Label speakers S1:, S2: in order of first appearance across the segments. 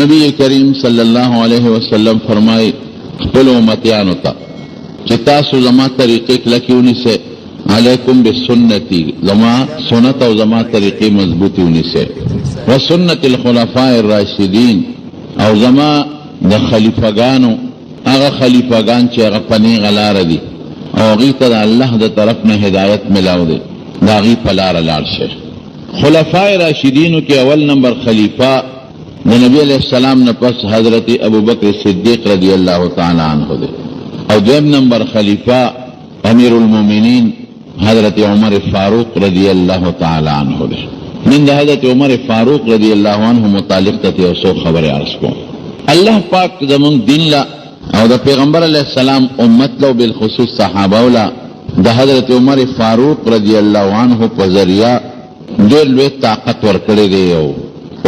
S1: نبی کریم صلی الله علیه وسلم فرمایي خپلو امتیانو ته چې تاسو زما طریقې کلکې ونیسئ، علیکم بسنتي، زما سنت او زما طریقې مضبوطې ونیسئ، وسنت الخلفاء الراشدین، او زما د خلیفه ګانو هغه خلیفه ګان چې هغه په نیغه لاره دي او هغوی ته د الله د طرف نه هدایت ملاو دی، د هغوی په لاره لاړ شئ. خلفاء راشدینو کې اول نمبر خلیفه د نبی علیه السلام نه پس حضرت ابوبکر صدیق رضی الله تعالی عنه دی او دویم نمبر خلیفه امیر المؤمنین حضرت عمر فاروق رضی الله تعالی عنه دی. نن د حضرت عمر فاروق رضی الله عنه متعلق ته یو څو خبرې عرض کوم. الله پاک زمونږ دین له او د پیغمبر علیه السلام امت له بالخصوص صحابه له د حضرت عمر فاروق رضی الله عنه په ذریعه ډېر لوی طاقت ورکړی دی او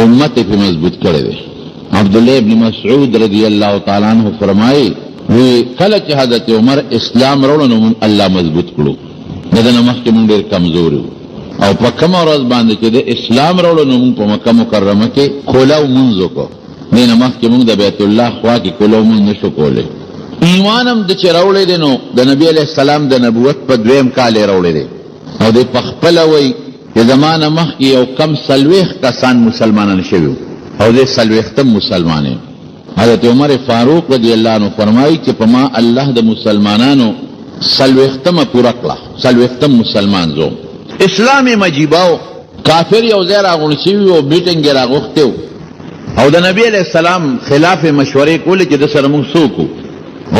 S1: امت یې پرې مضبوط کړی دی. عبدالله ابن مسعود رضی الله تعالی عنه فرمایي، وی کله چې حضرت عمر اسلام راوړو نو مونږ الله مضبوط کړو، د ده نه مخکې مونږ ډېر کمزوري وو او په کومه ورځ باندې چې ده اسلام راوړو نو مونږ په مکه مکرمه کې کولاو مونځ وکړو، دې نه مخکې مونږ د بیت الله خوا کې کولاو مونځ نشو کولی. ایمان هم ده چې راوړی دی نو د نبي علیه السلام د نبوت په دویم کال یې راوړی دی او دی پخپله وایي چې زما نه مخکې یو کم 40 کسان مسلمانان شوي وو او زه 40م مسلمان یم. حضرت عمر فاروق رضی الله عنه فرمایي چې په ما الله د مسلمانانو 40مه پوره کړه، 40م مسلمان زه وم. اسلام یې عجیبه و، کافر یو ځای راغونډ شوي وو، میټینګ یې راغوښتی و او د نبي علیه السلام خلاف یې مشورې کولې چې ده سره موږ څوک وو.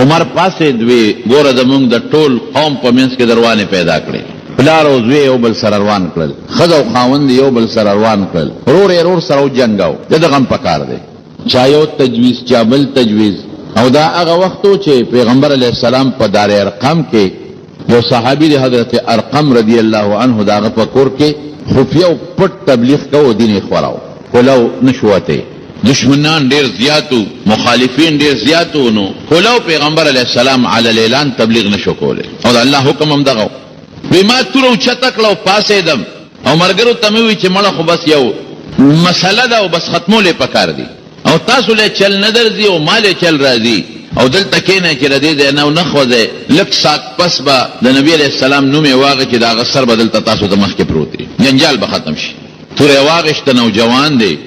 S1: عمر پاڅېد، وی ګوره زموږ د ټول قوم په منځ کې دروانې پیدا کړې، پلار او زوی یو بل سره روان کړل، ښځه او خاوند یې یو بل سره روان کړل، ورور یې ورور سره وجنګاو، د ده غم په کار دی. چا یو تجویز، چا بل تجویز، او دا هغه وخت و چې پیغمبر علیه السلام په دار ارقم کې یو صحابي دی حضرت ارقم رضی الله عنه د هغه په کور کې خفیه او پټ تبلیغ کوو او دین یې خوراو، کولاو نه شو وتی. دښمنان ډېر زیات وو، مخالفین ډېر زیات وو، نو کولاو پیغمبر علیه السلام علی الاعلان تبلیغ نه شو کولی او د الله حکم هم دغه و. وی ما توره اوچته کړه او پاڅېدم او ملګرو ته مې وویل چې مړه خو بس یو مسله ده او بس ختمول یې پکار دي او تاسو له چل نه درځي او ما له چل راځي او دلته کېنئ چې له دې ځای نه ونه خوځئ، لږ ساعت پس به د نبي علیه السلام نوم یې واخیست چې د هغه سر به دلته تاسو ته مخکې پروت وي، جنجال به ختم شي. توره یې واخیسته، نوجوان دی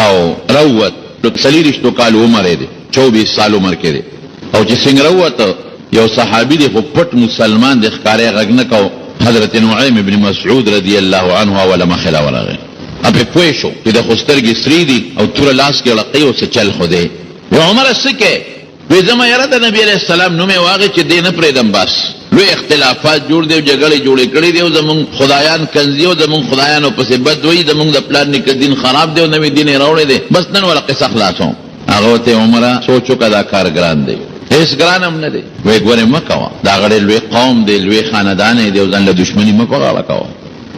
S1: او راووت، د څلېرویشتو کالو عمر یې دی، 24 سال عمر کې دی او چې څنګه راووت یو صحابي دی خو پټ مسلمان دی، ښکاره یې غږ نه کاوه، حضرت نعیم ابن مسعود رضی الله عنه اوله مخې له ورغی، پرې پوه شو چې د خو سترګې سرې دي او توره لاس کې ړقوي او څه چل خو دی. وی عمره څه کوې؟ وی ځمه یاره د نبي علیه السلام نوم یې واخیست چې دی نه پرېږدم، بس لوی اختلافات جوړ دي او جګړې جوړې کړې دي او زمونږ خدایان کنځي او زمونږ خدایانو پسې بد وایي، زمونږ د پلار نیکه دین خراب دی او نوی دین یې راوړی دی، بس نن وله قصه خلاصوم. هغه ورته عمره سوچ وکړه دا کار ګران دی. هیڅ ګران هم نه دی. وی ګورې مه کوه، دا غړی لوی قوم دی، لوی خاندان یې دی او ځان له دښمني مه په غاړه کوه.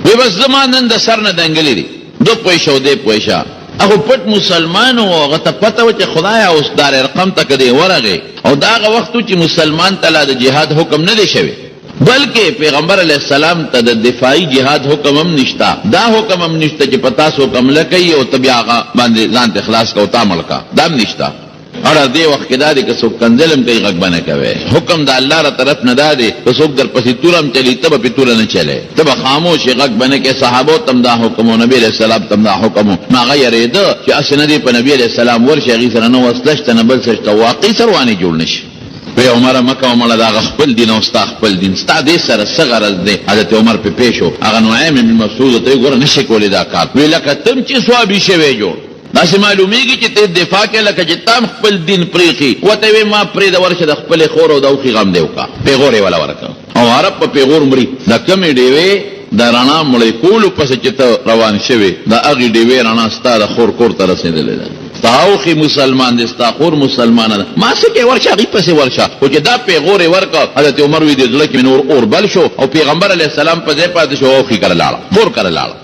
S1: وی بس زما نن د سر نه دنګلې دي، ده پوه شه او دی پوه شه. هغه پټ مسلمان و، هغه ته پته وه چې خدایه اوس دار ارقم ته که دی ورغی او دا هغه وخت و چې مسلمان ته لا د جهاد حکم نه دی شوی، بلکې پیغمبر علیه السلام ته د دفاعي جهاد حکم هم نشته، دا حکم هم نشته چې په تا څوک حمله کوي او ته بیا هغه باندې ځان ترې خلاص کړه او تا مړ کړه، دا هم نشته. اړه دې وخت کې دا دی که څوک کنځل هم کوي غږ به نه کوې، حکم د الله له طرف نه دا دی که څوک درپسې توره هم چلوي ته به پرې توره نه چلوې، ته به خاموش یې غږ به نه کوې. صحابو ته هم دا حکم و، نبي علیه السلام ته هم دا حکم و، نو هغه یرېده چې هسې نه دی په نبي علیه السلام ورشي هغوی سره نه وسله شته نه بل څه شته، واقعي سروانې جوړ نه شي. وی عمره مه کوه مړه د هغه خپل دین او ستا خپل دین، ستا دې سره څه غرض دی؟ حضرت عمر پرې پوه شو، هغه نعیم بن مسعود ته ویل ګوره نه شې کولی دا کار، وی لکه ته هم چې صوابي شوی جوړ داسې معلومیږي چې ته دفاع کې لکه چې تا هم خپل دین پریښي، ورته وی ما پرېږده ورشه د خپلې خور او د اوښي غم دې وکړه، پیغور یې وله ورکړ او عرب په پیغور مري. د کومې ډیوې د رڼا مړې کولو پسې چې ته روان شوې د هغې ډیوې رڼا ستا د خور کور ته رسېدلې ده. ستا اوښي مسلمان دی، ستا خور مسلمانه ده، ما څه کوې ورشه هغې پسې ورشه. خو چې دا پیغور یې ورکړ حضرت عمر وی د زړه کې مې نور اور بل شو او پیغمبر علیه السلام په ځای پاتې شو، اوښي کره لاړه، خور کره لاړه.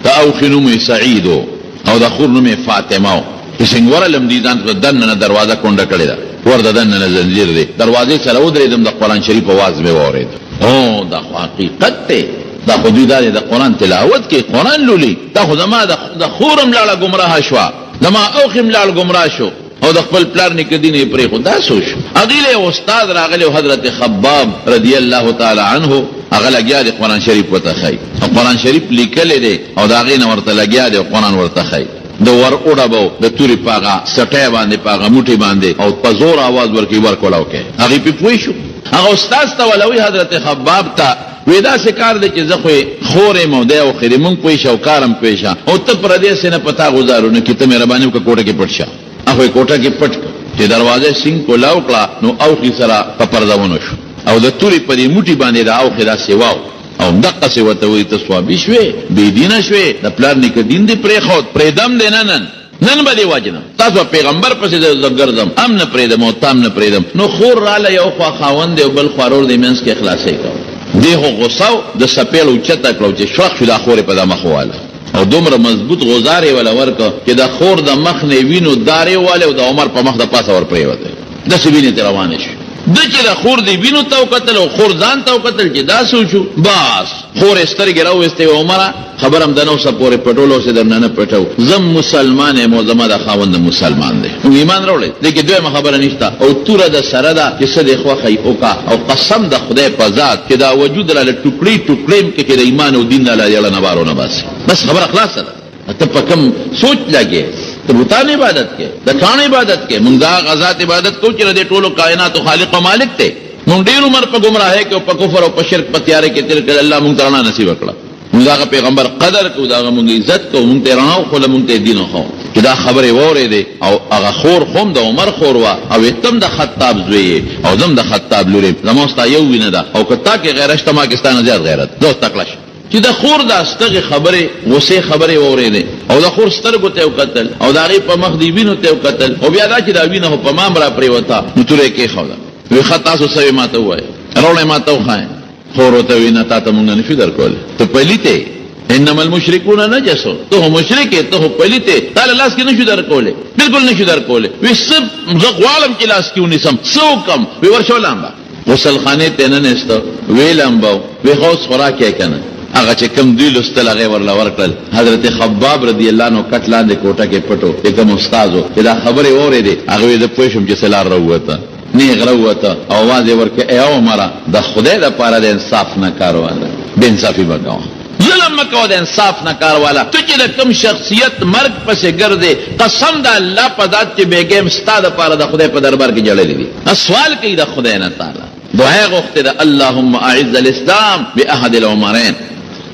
S1: د اوښي نوم یې سعید و او د خور نوم یې فاطمه و. چې څنګه ورغلم دوی ځان ته دننه دروازه کونډه کړې ده، ور د دننه زنځیر دی، دروازې سره ودرېدم، د قرآن شریف اواز مې واورېد. هو دا خو حقیقت دی، دا خو دوی دا دی د قرآن تلاوت کوي، قرآن لولي، دا خو زما د خور هم لاړه ګمراه شوه. زما اوښ هم لاړ ګمراه شو او د خپل پلار نیکه دین یې پرېښود، دا څه وشو؟ هغې له یو استاد راغلی او حضرت خباب رضی الله تعالی عنه هغه لګیا دی قرآن شریف ورته ښایي او قرآن شریف لیکلی دی او د هغې نه ورته لګیا دی او قرآن ورته ښایي. د ور وډبو د تورې په هغه سټی باندې په هغه موټي باندې او په زور اواز ورکوي ور کولاو کوي. هغې پرې پوه شو. هغه استاد ته ولا وایي حضرت خباب ته وی داسې کار دی چې زه خو یې خور یم او دی اوښی دی، مونږ پوه شه او کار هم پوه شه او ته پردی سې نه په تا غوزارونه کړي، ته مهرباني وکړه کوټه کې پټ شه. هغه یې کوټه کې پټ کړ، چې دروازه یې سینګ کولاو کړه نو اوښي سره په پرځونو شو او د تورې په دې موټي باندې د اوښی داسې واو او همدقسې ورته وایي ته صوابي شوې، بې دینه شوې، د پلار نیکه دین دې پرېښود، پرېږدم دې نه نن. نن به دې وژنم، تاسو به پیغمبر پسې زه ګرځم هم نه پرېږدم او تا هم نه پرېږدم. نو خور راله یو خوا خاوند دی او بل خوا ورور دی، منځ کې خلاصۍ کوه. دې خو غوسه او د څپېړه اوچته کړه او چې شوخ شو دا خور یې په دا مخ وواله او دومره مضبوط غوزار یې وله ورکړ چې د خور د مخ نه یې وینو دارې ووهلې او د عمر په مخ د پاسه ورپرېوتې، داسې وینې ترې روانې شوې. ده چې د خور دې وینو ته وکتل او خور ځان ته وکتل چې دا څه وشو، بس خور یې سترګې راوویستې، وې عمره خبره هم د نو څه پورې پټول اوس یې درنه نه پټوو، زه هم مسلمان یم او زما دا خاوند هم مسلمان دی، موږ ایمان راوړی، دې کې دویمه خبره نشته او توره د سره ده چې څه دې خوښه وي وکړه او قسم د خدای په ذات چې دا وجود راله ټوکړې ټوکړې هم کړې چې د ایمان او دین نه له یړه نه بار ونه باسي، بس خبره خلاصه ده. ته په کوم سوچ لګې؟ ته بتانو عبادت کې، د کاڼو عبادت کې، مونږ د هغه ذات عبادت کوو چې د دې ټولو کائناتو خالق او مالک دی. مونږ ډېر عمر په ګمراهۍ کې او په کفر او په شرک په تیارې کې تېر کړی، الله مونږ ته رڼا نصیب کړه. مونږ د هغه پیغمبر قدر کوو، د هغه مونږ عزت کوو، مونږ ته یې رڼا وښوله، مونږ ته یې دین وښوه. چې دا خبرې یې واورېدې او هغه خور خو هم د عمر خور وه او ته هم د خطاب زوی یې او زه هم د خطاب لور یم، زما او ستا یو وینه ده او که تا کې غیرت شته ما کې ستا نه زیات غیرت، ځه اوس تکړه شه. چې د خور دا ستغې خبرې غوسې خبرې واورېدې او د خور سترګو ته یې وکتل او د هغې په مخ دې وینو ته یې وکتل او بیا دا چې دا وینه خو په ما هم راپرېوته نو توره یې کېښوده، وی ښه تاسو څه وې ماته ووایه، راوړی ماته وښایه. خور ورته وی نه تاته مونږ نه شو درکولی، ته پلیت یې، انما المشرکون نجس، ته خو مشرک یې، ته خو پلیت یې، تا له لاس کې نه شو درکولی، بالکل نه شو درکولی. وی څه زه غواړم چې لاس کې ونیسم، څه وکړم؟ وی ورشه ولامبه. غسل خانې ته ننویسته، ویې لمباو، ویې ښه اوس خوراک یې که نه؟ هغه چې کوم دوی لوستل هغه یې ورله ورکړل. حضرت خباب رضی الله عنه کټ لاندې کوټه کې پټ و، چې کوم استاد و، چې دا خبرې یې واورېدې، هغه ویې زه پوه شوم چې څه لار راووته. نېغ راووته او اواز یې ورکړ، ای عمره! د خدای لپاره د انصاف نه کار واله، بې انصافي مه کوه. ظلم مه کوه د انصاف نه کار واله، ته چې د کوم شخصیت مرګ پسې ګرځې قسم د الله په ذات چې بېګا هم ستا دپاره د خدای په دربار کې ژړلي دي، سوال کوي د خدای نه تعالی دعا یې غوښتې ده، اللهم اعز الاسلام باحد العمرین،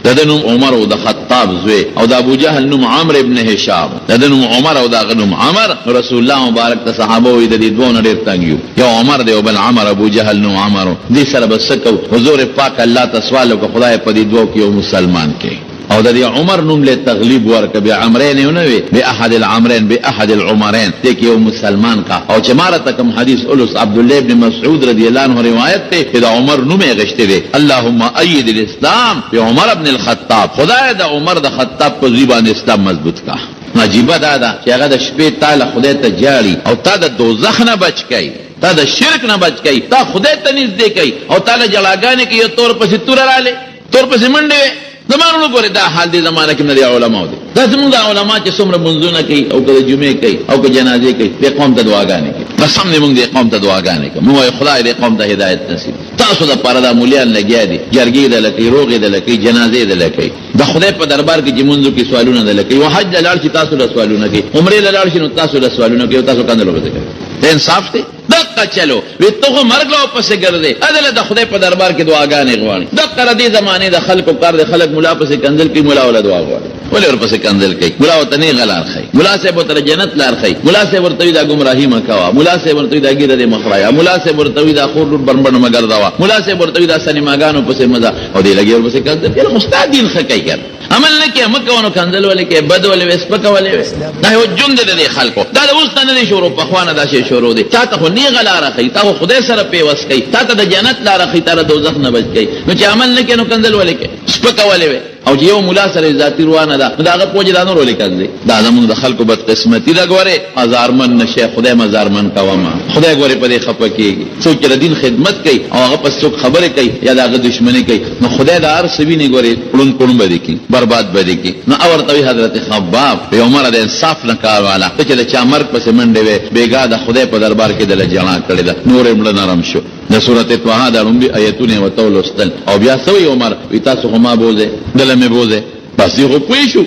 S1: د ده نوم عمر و د خطاب زوی او د ابوجهل نوم عمرو ابن هشام، د ده نوم عمر او د هغه نوم عمر، نو رسول الله مبارک ته صحابه وایي د دې دوو نه ډېر تنګ یو، یو عمر دی او بل عمر، ابوجهل نوم عمر و، دې سره به څه کوو؟ حضور پاک الله ته سوال وکړ، خدایه په دې دوو کې یو مسلمان کړې او د دې عمر نوم له تغلیب ورکړه، بعمرین یې ونه وی، باحد العمرین، باحد العمرین، دې کې یو مسلمان کا او چې ما راته کوم حدیث ولوست، عبدالله ابن مسعود رضی الله عنه روایت دی چې د عمر نوم یې غشتی دی، اللهم ایّد الاسلام بعمر بن الخطاب، خدایه د عمر د خطاب په زوی باندې اسلام مضبوط کا. نو عجیبه دا ده چې هغه د شپې تا له خدای ته ژاړي او تا د دوزخ نه بچ کوي، تا د شرک نه بچ کوي، تا خدای ته نږدې کوي او تا له ژړاګانې کوي او تور پسې توره رالې، تور پسې منډې وې. زما وروڼو ګورې دا حال دې زمانه کې نه دی علماو دی دا زمونږ دا علما چې څومره منځونه کوي او که د جمعې کوي او که جنازې کوي دې قوم ته دعاګانې کوي، قسم دې مونږ دې قوم ته دعاګانې کوو، مونږ وایو خدای دې قوم ته هدایت نصیب. تاسو د پاره دا مولیان لګیا دي، جرګې د لکوي، روغې د لکوي، جنازې د لکوي، د خدای په دربار کې چې مونځ وکړي سوالونه د لکوي، و حج له لاړ شي تاسو له سوالونه کوي، عمرې له لاړ شي نو تاسو له سوالونه کوي او تاسو کنځلو پسې کوي. دا انصاف دی؟ دقه چلو وی ته خو مرګ له پسې ګرځې، ادله د خدای په دربار کې دعاګانې غواړي. دقه د دې زمانې د خلکو کار دی، خلک ملا پسې کنځل کوي، ملا وله دعا غواړي. ولې ورپسې کنځل کوي؟ ملا ورته نېغه لار ښيي، ملا صاحب ورته د جنت لار ښيي، ملا صاحب ورته وایي دا ګمراهي مه کوه، ملا صاحب ورته وایي دا ږیره دې مه خرایه، ملا صاحب ورته وایي دا خور لور بربنډ مه ګرځوه، ملا صاحب ورته وایي دا سینماګانو پسې مه ځه، او دی لګیا ورپسې کنځل کوي. خو ستا دین ښه کوي که نه؟ عمل نه کوې مه کوه، نو کنځل ولې کوې؟ بد ولې وې؟ سپکه ولې وې؟ دا یو ژوند دی د دې خلکو، دا د اوس نه نه دی شروع، پخوا نه دا شی شروع دی. تا ته خو نېغه لاره ښيي، تا خو خدای سره پیوست کوي، تا ته د جنت لاره ښيي، تا د دوزخ نه بچ کوي، نو چې عمل نه کوې نو کنځل ولې کوې؟ سپکه ولې وې؟ او چې یو ملا سره ذاتي روانه ده، نو د هغه په وجه دا نور ولې کنځي؟ دا زموږ د خلکو بدقسمتي ده. ګورې ازارمن نه شی، خدای مه ازارمن کوه ما. خدای ګورې په دې خفه کېږي. څوک چې د دین خدمت کوي او هغه پس څوک خبرې کوي یا د هغه دښمني کوي، نو خدای دا هر څه ویني، ګورې ړوند کوڼ به دې کړي، برباد به دې کړي. نو ورته وایي حضرت خباب، وایي عمره د انصاف نه کار واله، ته چې د چا مرګ پسې منډې وې، بېګا د خدای په دربار کې دله ژړا کړې ده، نور یې مړه نرم شو. د سورة طه دا ړومبي ایتونه یې ورته ولوستل او بیا څه وایي عمر؟ وایي تاسو خو ما بوځئ، دله مې بوځئ. بس دی خو پوه شو،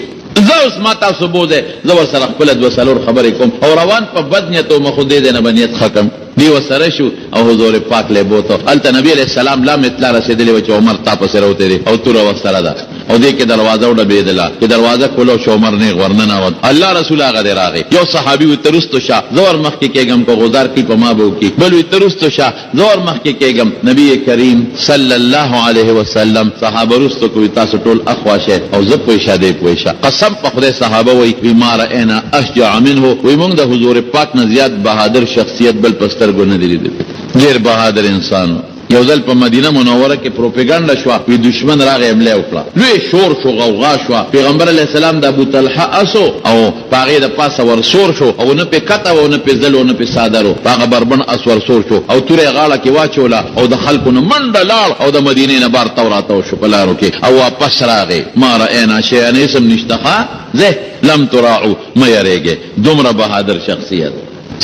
S1: زه اوس ما تاسو بوځئ، زه ورسره خپله دوه څلور خبرې کوم او روان په بد نیت وم، خو دې ځای نه به نیت ښه کړم. دی ورسره شو او حضور پاک له بوته. هلته نبي علیه السلام لا هم اطلاع رسېدلې وه چې عمر تا پسې راوتی دی او توره ورسره ده او دې کې دروازه وډبېدله، چې دروازه کولو شو عمر نېغ ورننوت. الله رسول هغه دی راغی. یو صحابي وي ته وروسته شه، زه ور مخکې کېږم، که غوزار کوي په ما به وکړي. بل وي ته وروسته شه، زه ور مخکې کېږم. نبي کریم صلی الله علیه وسلم صحابه وروسته کوي، تاسو ټول اخوا شئ او زه پوه شه دی پوه شه. قسم په خدای صحابه وایي، وي ما رأینا اشجع منه، وایي مونږ د حضور پاک نه زیات بهادر شخصیت بل په سترګو نه دی لیدلی. ډېر بهادر انسان و. یو ځل په مدینه منوره کې پروپیګنډه شوه، وی دشمن راغی حمله وکړه، لوی شور شو، غوغا شوه، پیغمبر علیه السلام د ابو طلحه اس و او په هغې د پاسه ورسور شو او نه پې کته وه او نه پې ځل او نه پې څادر و، په هغه بربنډ اس ورسور شو او توره یې غاړه کې واچوله او د خلکو نه منډه لاړ او د مدینې نه بار تاو راتاو شو په لارو کې او واپس راغی، ما رأینا شیئا هېڅ هم نشته ښه ځئ لم تراعو مه یریږئ، دومره بهادر شخصیت.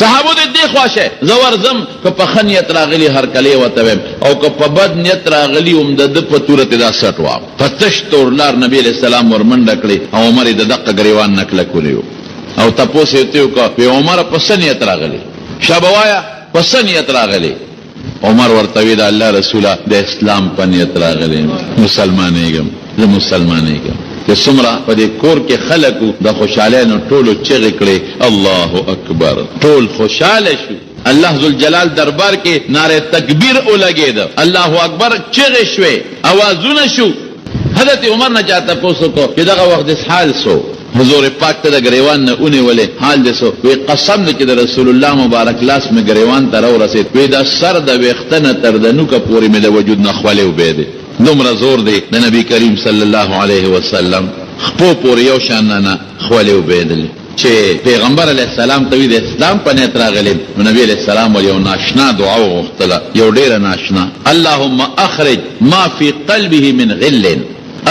S1: صحابو دې دې خوا شه زه ورځم، که په ښه نیت راغلي هرکلی ورته وایم او که په بد نیت راغلي هم د ده په توره ترې دا سټ وام. په تش تور لار نبي علیه السلام ورمنډه کړې او عمر یې د دقه ګریوان نه کلک ونیو او تپوس یې ترې وکړ، وې عمره په څه نیت راغلې؟ شابه وایه په څه نیت راغلې؟ عمر ورته وی، د الله رسوله د اسلام په نیت راغلی یم، مسلمانېږم، زه مسلمانېږم. چې څومره په دې کور کې خلک وو د خوشحالۍ نو ټولو چغې کړې، الله اکبر، ټول خوشحاله شو. الله ذوالجلال دربار کې نعره تکبیر ولګېده، الله اکبر چغې شوې، اوازونه شو. حضرت عمر نه چا تپوس وکړ چې دغه وخت دې حال څه و؟ حضور پاک ته د ګرېوان نه ونیولې، حال دې څه و؟ وې قسم دې چې د رسول الله مبارک لاس مې ګرېوان ته راورسېد، وې د سر د وېښته نه تر د نوکه پورې مې د وجود نه خولې وبهېدې، دومره زور دې د نبي کریم صلی الله علیه وسلم خپو پورې یو شان نه نه خولې وبهېدلې. چې پیغمبر علیه السلام ته وي د اسلام په نیت راغلی یم، نو نبي علیه السلام ول یو ناشنا دعا وغوښتله، یو ډېره ناشنا، اللهم اخرج ما فی قلبه من غل،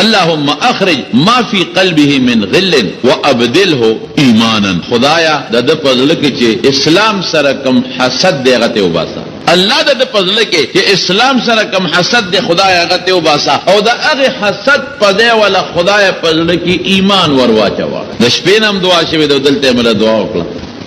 S1: اللهم اخرج ما فی قلبه من غل وابدله ایمانا، خدایه د ده په زړه کې چې اسلام سره کوم حسد دی هغه ترې وباسه. الله د ده په زړه کې چې اسلام سره کوم حسد دی خدایه هغه ترې وباسه او د هغې حسد په ځای وله خدایه په زړه کې ایمان ور واچوه. د شپې نه هم دعا شوې ده او دلته یې مله دعا وکړه.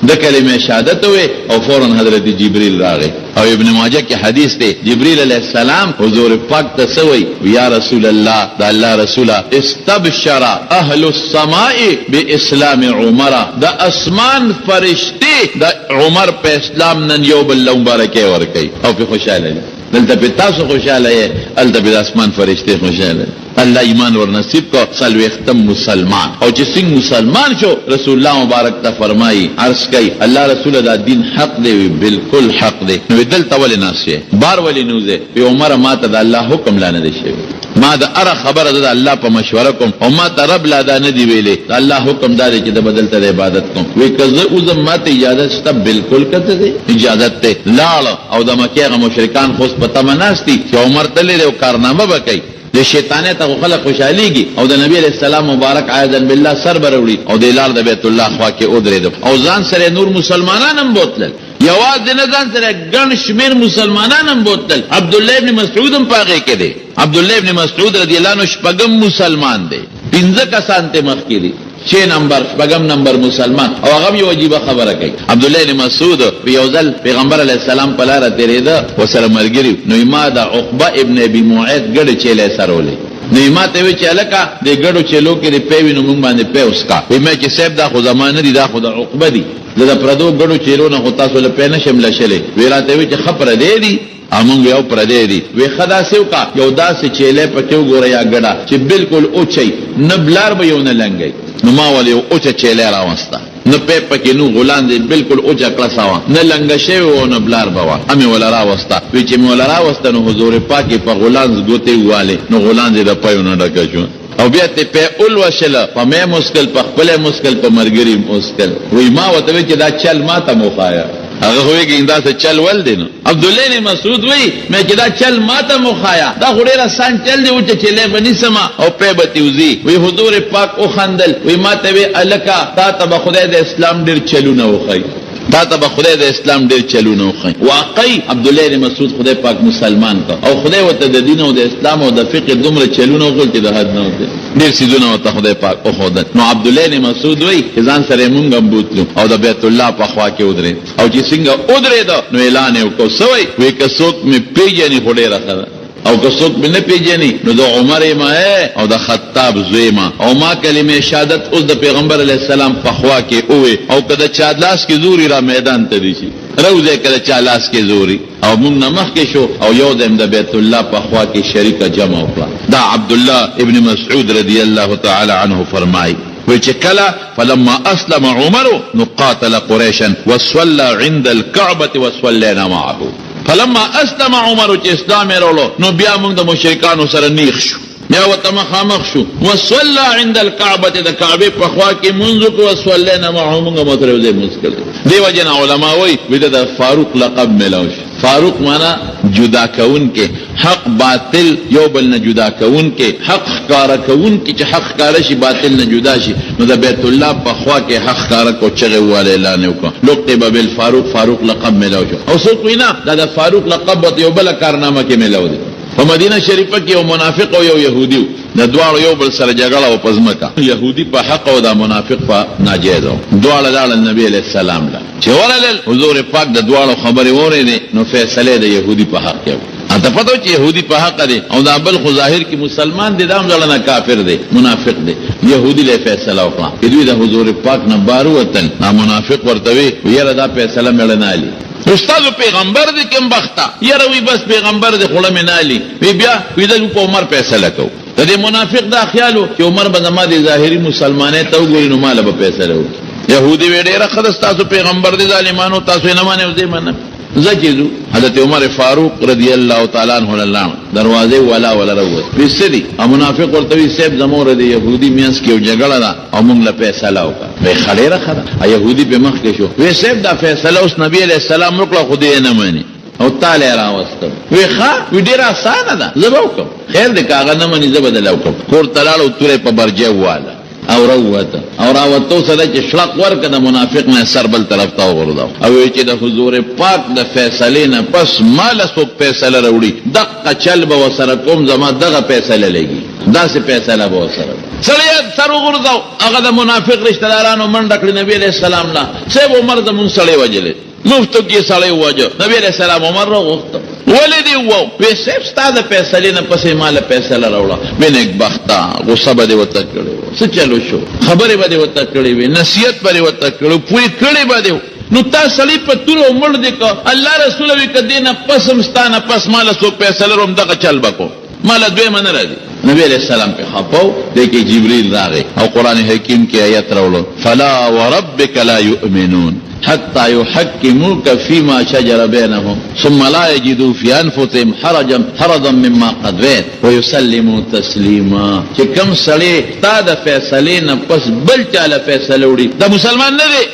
S1: ده کلمه شهادت ووې او فوراً حضرت جبریل راغی او ابن ماجه کې حدیث دی جبریل علیه السلام حضور پاک ته څه وایي؟ یا رسول الله، د الله رسوله، استبشر اهل السماء باسلام عمر، د اسمان فرشتې د عمر په اسلام نن یو بل له مبارکۍ ورکوي او پرې خوشحاله دي. دلته پرې تاسو خوشحاله یئ، هلته پرې د اسمان فرشتې خوشحاله دي. الله ایمان ور نصیب کړ، څلوېښتم مسلمان او چې څنګه مسلمان شو رسول الله مبارک ته فرمایي، عرض کوي، الله رسوله دا دین حق دی؟ وي بالکل حق دی. نو وي دلته ولې ناست یې؟ بار ولې نه وځې؟ وي عمره ماته د الله حکم لا نه دی شوی، ما د هره خبره زه د الله په مشوره کوم او ماته رب لا دا نه دی ویلي، د الله حکم دا دی چې زه به دلته د عبادت کوم. وي که زه وځم ماته اجازه شته؟ بالکل که ته ځې اجازت دی. لاړ او د مکې هغه مشرکان خو اوس په تمه ناست دي چې عمر تللی دی او کارنامه به کوي. د شیطانۍ ته خو خلک خوشحالیږي او د نبی علیه السلام مبارک عیاذا بالله سر به راوړي او دی لاړ د بیت الله خوا کې ودرېد او ځان سره یې نور مسلمانان هم بوتلل، یوازې نه ځان سره ګڼ شمېر مسلمانان هم بوتلل. عبدالله ابن مسعود هم په هغې کې دی. عبدالله ابن مسعود رضی الله عنه شپږم مسلمان دی، پنځه کسان ترې مخکې دي. چه نمبر شپږم نمبر مسلمان او هغه هم یوه عجیبه خبره کوي. عبدالله بن مسعود په یو ځل پیغمبر علیه السلام په لاره تیریده ورسره ملګري وو نو یې ما د عقبه ابن ابي معیط ګډې چیلې سرولې نو یې ما ته وویل چې هلکه دې ګډو چیلو کې دې پی وي نو مونږ باندې پی وڅکه. وایي ما چې صاحب دا خو زما نه دي دا خو د عقبه دي زه د پردو ګډو چیلو نه خو تاسو له پی نه شم لشلی. ویې راته وویل چې ښه پردی دي. او مونږ یو پردی دي. وې ښه داسې وکړه یو داسې چیلی پکې وګوره یا ګډه چې بلکل اوچه وي نه بلار به وي او نه لنګه وي. نو ما ول یو اوچه چیلی راوسته نه پیپ پکې نو غولانځ یې بلکل اوچه کړسه وه نه لنګه شوې وه او نه بلار به وه مې وله راوسته. وې چې مې وله راوسته نو حضور پاک یې په غولانځ ګوتې ووهلې نو غولانځ یې د پیو نه ډکه شوه. او بیا ته په اولوشل، په مې مسکل، په خپل مسکل، په مرګري مسکل. وی ما وته چې دا چل ما ته مخایا، هغه وی کې دا څه چل ول دی. نو عبد الله بن مسعود وی مې چې دا چل ما ته مخایا، دا خو ډیر آسان چل دی چې چلې بنی سما او په بتیوزی. وی حضور پاک او خندل، وی ما ته وی الکا تا ته خدای د اسلام ډیر چلونه وخی، تا ته به خدای د اسلام ډیر چلونه وخی. واقعي عبد الله بن مسعود خدای پاک مسلمان کا او خدای وته د دین او د اسلام او د فقه دومره چلونه وکړ چې د حد نه وته، ډیر سيزونه وته خدای پاک او خدای. نو عبد الله بن مسعود وی چې ځان سره مونږ هم بوتلو او د بیت الله په خوا کې ودرې، او چې څنګه ودرې دا نو اعلان یې وکړ سوی وی که څوک مې پیژني خو ډېره ښه ده، او که څوک مې نه پیژني نو د عمر ما او د خطاب زوی ما، او ما کلمې شهادت اوس د پیغمبر علیه السلام په خوا کې ووې، او که د چا لاس کې زوري را میدان ته دي شي روځی که د چا لاس کې زوري. او موږ نه مخکې شو او یو دم د بیت الله په خوا کې شریکه جمع وکړه. دا عبد الله ابن مسعود رضی الله تعالی عنه فرمایي وی چې کله فلما اسلم عمر نو قاتل قریشا وصلى عند الكعبه وصلينا معه. فلما اسلم عمر چې اسلام یې راوړو نو بیا موږ د مشرکانو سره نیخ شو، بیا ورته مخامخ شو، وصلى عند الكعبه د کعبې په خوا کې مونځ وکړو، وصلینا معه موږ هم ورسره یو ځای مونځ کړی. دې وجې نه علما وایي وی د فاروق لقب میلاو شو. فاروق معنا جدا کوونکی، حق باطل یو بل نه جدا کوونکی، حق ښکاره کوونکی، چې حق ښکاره شي باطل نه جدا شي. نو د بیت الله په خوا کې حق ښکاره کو، چغې وواله، اعلان یې وکړ لقب بالفاروق، فاروق لقب میلاو شو. او څوک وایي نه دا د فاروق لقب ورته یو بله کارنامه کې میلاو دی. په مدینه شریفه کې یو منافق او یو یهودي، د دواړو یو بل سره جګړه او په ځمکه، یهودي په حق او دا منافق په ناجایز. دواړه لاړل نبی علیه السلام له، چې ورغلل حضور پاک د دواړو خبرې واورېدې نو فیصله د یهودي په حق کې وکړه. ته پته چې یهودي په حق دی او دا بل خو ظاهر کې مسلمان دی، دا هم زړه نه کافر دی، منافق دی. یهودي له فیصله وکړه. چې دوی د حضور پاک نه بار ووتل، دا منافق ورته وی یاره دا فیصله مېړه نه علي استاد پیغمبر دی کوم بخته، یاره وی بس پیغمبر دی خوړه مې نه علي. وی بیا وی د په عمر فیصله کو. د دې منافق دا خیال و چې عمر به زما د ظاهري مسلمانۍ ته وګوري نو ماله به فیصله وکړي. یهودي وی ډېره ښه ده، ستاسو پیغمبر دی، ظالمانو تاسو یې نه منئ، زه یې منم. زه چې ځو حضرت عمر فاروق رضی الله تعالی عنه لاړ، دروازې والا ولا راووت، وی څه دي؟ او منافق ورته وی صاحب زموږ د یهودي مینځ کې یو جګړه ده او موږ له فیصله وکړه. وی ښه ډېره ښه ده. یهودي په مخ کې شو، وی صاحب دا فیصله اوس نبی علیه السلام وکړه خو دی یې نه مني او تاله یې راوستم. وی ښه، وی ډېره اسانه ده، زه به وکړم، خیر دی که هغه نه مني زه به درله وکړم. کور ته لاړ او توره یې په برجه وواله او راووته، او راوتو سره چې شړق ورکړه د منافق نه سر بل طرف ته وغورځاو، او وی چې د حضور پاک د فیصلې نه پس ما له څوک فیصله راوړي دقه چل به ورسره کوم، زما دغه فیصله لګي، داسې فیصله به ورسره. سړی سر وغورځاو، هغه د منافق رشته دارانو منډه کړې نبي علیه السلام له، صاحب عمر زمونږ سړی وژلی، مفتو کې سړی وواژه. نبي علیه السلام عمر راوغوښته، ولې دې وواو؟ وی صاحب ستا د فیصلې نه پسې ما له فیصله راوړه. وی نېکبخته غصه به دې ورته کړې وه، څه چلو شو، خبرې به دې ورته کړې وې، نصیحت به دې ورته کړی، پوه کړی به دې، نو تا سړی په توره مړ دې که الله رسول وي که دې نه پس هم ستا نه پس ما له څوک فیصله راوړم دغه چل به کوم، ما له دویمه نه راځي. نبی علیہ السلام په خپو دې کې جبريل راغی او قران حکیم کې آیت راوړو، فلا وربک لا يؤمنون حتى يحكموك فيما شجر بينهم ثم لا يجدوا في انفسهم حرجا حرجا مما قضيت ويسلموا تسليما. چې کم سړی تا د فیصلې نه پس بل چاله فیصله وړي دا مسلمان نه دی.